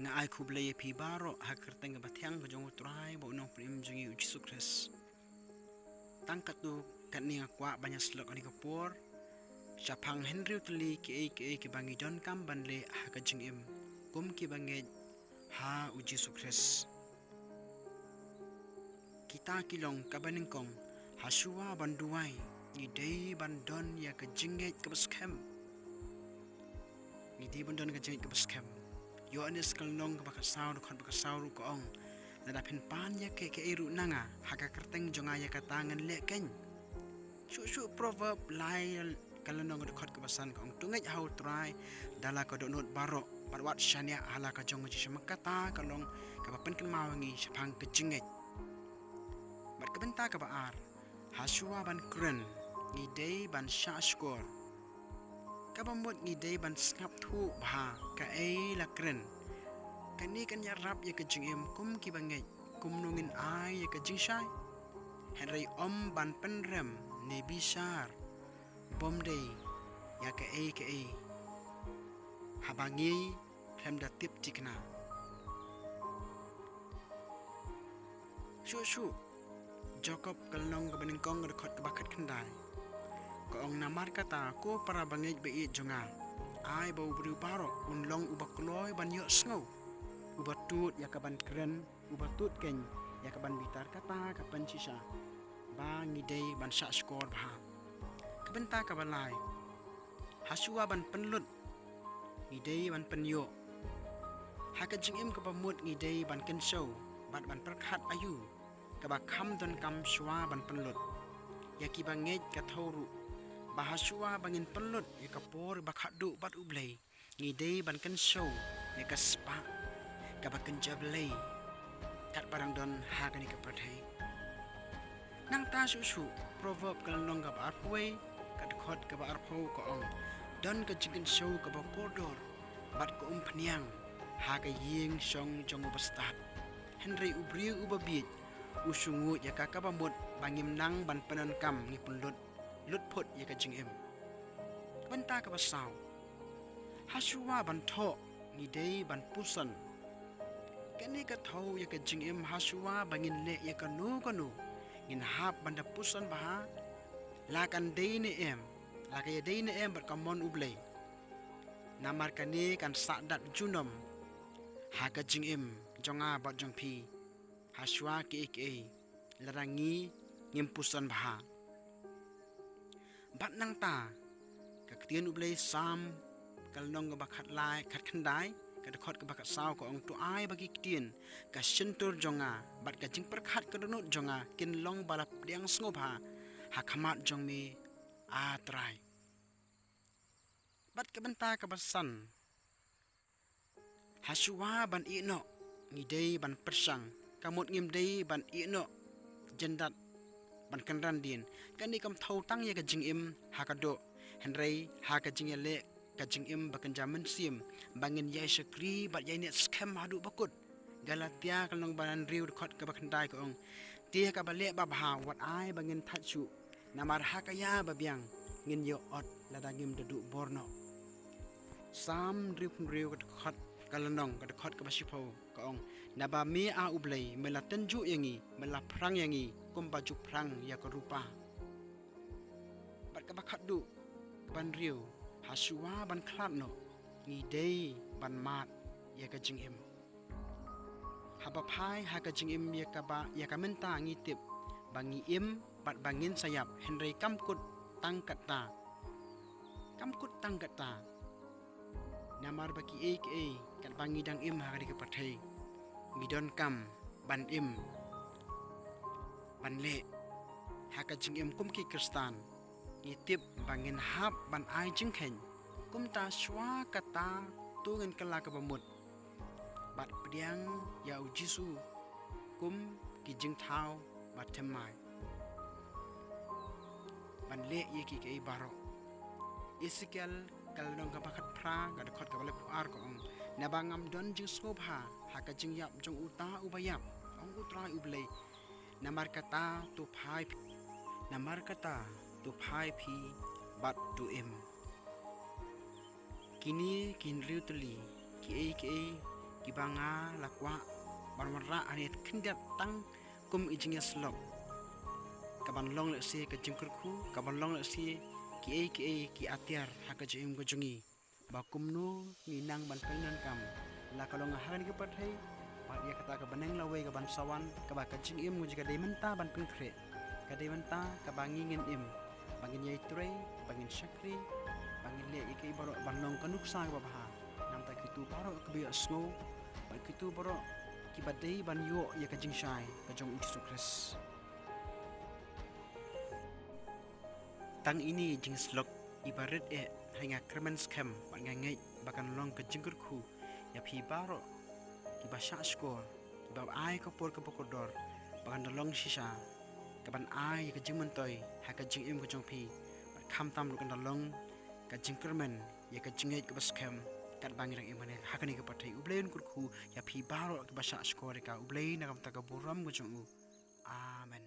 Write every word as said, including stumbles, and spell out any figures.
Nga ai khublei ïa phi baroh ha ka kyrteng kaba thiang ka jong U Trai bad U Nongpynim jong ngi U Jisu Khrist. Tang katto katne nga kwah ban ïa slok ha kane ka por shaphang hynriew tylli kiei kiei kiba ngi donkam ban leh ha ka jingim kum kiba ngeit ha U Jisu Khrist. Kita ki long kaba nyngkong, ha shuwa ban duwai ngi dei ban don ïa ka jingngeit kaba skhem. Ngi dei ban don ka jingngeit kaba skhem. Ïoannis ka lynnong kaba khatsaw, dkhot ba khatsaw ruh ka ong, lada phin pan ïa kaei kaei ruh na nga ha ka kyrteng jong nga, ïa kata ngan leh keiñ. Shuh shuh Proverb lai ka lynnong, ka dkhot kaba san ka ong, to ngeit ha U Trai da la ka dohnud baroh bad wat shaniah ha la ka jong ka jingshemphang. Kata ka long kaba pynkynmaw ïa ngi shaphang ka jingngeit. Bad ka bynta kaba ar, ha shuwa ban kren ngi dei ban shah shkor. Kaba mut ngi dei ban sngap thuh bha kaei la kren. Kane kan ïarap ïa ka jingim kum kiba ngeit kumno ngin ai ïa ka jingshai. Hynrei ym ban pynrem ne bishar bym dei ïa kaei kaei haba ngi khlem da tip thikna. Shuh shuh Jakob ka lynnong kaba nyngkong, ka dkhot kaba khatkhyndai ka ong, namar kata ko para bangeit ba ïeit jong nga, ai ba u briew baroh un long uba kloi ban ïohsngew, uba tut ïa ka ban kren, uba tut keiñ ïa ka ban bitar. Kata ka pynshisha ba ngi dei ban shah shkor bha. Ka bynta kaba lai, ha shuwa ban pynlut ngi dei ban pynïoh. Ha ka jingim kaba mut ngi dei ban kynshew bad ban pyrkhat aïu kaba kham donkam shuwa ban pynlut. Ïa kiba ngeit ka thew ruh ba ha shuwa ba ngin pynlut ïa ka por ba khatduh bad U Blei, ngi dei ban kynshew ïa ka spah kaba kynja Blei katba dang don ha kane ka pyrthei. Nangta shuh shuh Proverb ka lynnong kaba arphew wei, ka dkhot kaba arphew ka ong, don ka jingkynshew kaba kordor bad ka umphniang ha ka ïing shong jong u bastad. Hynrei u briew uba bieit u shu nguid ïa ka kaba mut ba ngim nang ban pyndonkam, ngi pynlut lut phut ïa ka jingim. Ka bynta kaba saw, ha shuwa ban thoh ngi dei ban puson. Kane ka thew ïa ka jingim, ha shuwa ba ngin leh ïa kano kano ngin hap ban da puson bha, la kan dei ne em, la ka ïadei ne em bad ka mon U Blei. Namar kane kan sah dak junom ha ka jingim jong nga bad jong phi ha shuwa kiei kiei lada ngi ngim puson bha. Bad nangta ka ktien U Blei, Salm ka lynnong kaba khatlai, khatkhyndai, ka dkhot kaba khatsaw ka ong, to ai ba ki ktien ka shyntur jong nga bad ka jingpyrkhat ka dohnud jong nga kin long ba la pdiang sngewbha ha khmat jong me, A Trai. Bad ka bynta kaba san, ha shuwa ban ïeh noh ngi dei ban pyrshang, ka mut ngim dei ban ïeh noh jyndat ban kynran dien. Kane kam thew tang ïa ka jingim ha ka doh, hynrei ha ka jingïaleh ka jingim ba kynja mynsiem, ba ngin ïai shakri bad ïai neh skhem haduh ba kut. Galatia ka lynnong ba hynriew, dkhot kaba khyndai ka ong, te ha kaba leh babha wat ai ba ngin thait shuh, namar ha ka ïa ba biang ngin ïoh ot lada ngim da duh bor noh. Salm hynriewphew hynriew, ka dkhot, ka lynnong, ka dkhot kaba shiphew ka ong, naba me, A U Blei, me la tynjuh ïa ngi, me la phrang ïa ngi kumba ju phrang ïa ka rupa. Bad kaba khatduh, kaba hynriew, ha shuwa ban khlad noh ngi dei ban mad ïa ka jingim. Haba phai ha ka jingim ïa kaba, ïa ka mynta ngi tip ba ngi im bad ba ngin sa ïap, hynrei kam kut tang katta. Kam kut tang katta. Namar ba kiei kiei katba ngi dang im ha kane ka pyrthei ngi donkam ban im, ban leh ha ka jingim kum ki Khristan. Ngi tip ba ngin hap ban ai jingkheiñ, kumta shuwa kata to ngin kylla kaba mut bad pdiang ïa U Jisu kum ki jingthaw ba thymmai ban leh ïa kiei kiei baroh. Esekiel ka lynnong kaba khatphra, ka dkhot kaba laiphew ar ka ong, naba ngam don jingsngewbha ha ka jingïap jong uta uba ïap, ong U Trai U Blei. Namar kata to phai phi, namar kata to phai phi bad to im. Kine ki hynriew tylli kiei kiei Ba nga la kwah ban wanrah ha kane ka khyndiat tang kum i jingïasyllok, kaban long lehse ka jingkyrkhu, kaban long lehse kiei kiei ki atiar ha ka jingim ka jong ngi, ba kumno ngi nang ban pyndonkam, la ka long ha kane ka pyrthei bad ïa kata ka bneng lawei kaban sa wan, kaba ka jingim ka jong ngi ka dei mynta ban pynkhreh, ka dei mynta kaba ngi ngin im, ba ngin ïai trei, ba ngin shakri, ba ngin leh ïa kiei baroh ban long ka nuksa kaba bha. Namta kito baroh kiba ïohsngew bad kito baroh kiba dei ban ïoh ïa ka jingshai ka jong U Jisu Khrist. Tang ine i jingsyllok iba rit eh ha nga kyrmen skhem bad nga ngeit ba kan long ka jingkyrkhu ïa phi baroh kiba shah shkor, kiba ai ka por kaba kordor ba kan da long shisha kaban ai ïa ka jingmyntoi ha ka jingim ka jong phi, bad khamtam ruh kan da long ka jingkyrmen ïa ka jingngeit kaba skhem katba ngi dang im ha kane ka pyrthei. U Blei un kyrkhu ïa phi baroh kiba shah shkor ïa ka, U Blei na ka bynta ka burom ka jong u. Amen.